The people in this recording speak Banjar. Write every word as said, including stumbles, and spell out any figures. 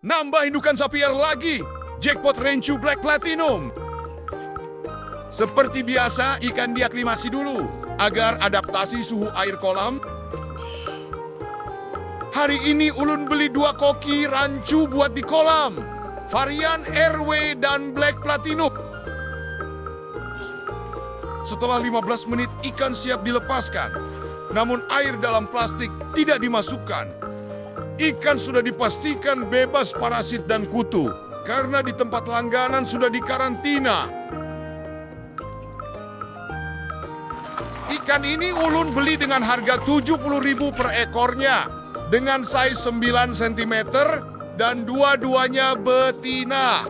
Nambah indukan sapiar lagi. Jackpot Rancu Black Platinum. Seperti biasa, ikan diaklimasi dulu agar adaptasi suhu air kolam. Hari ini ulun beli dua koki rancu buat di kolam. Varian R W dan Black Platinum. Setelah lima belas menit, ikan siap dilepaskan. Namun air dalam plastik tidak dimasukkan. Ikan sudah dipastikan bebas parasit dan kutu karena di tempat langganan sudah dikarantina. Ikan ini ulun beli dengan harga tujuh puluh ribu per ekornya, dengan size sembilan sentimeter dan dua-duanya betina.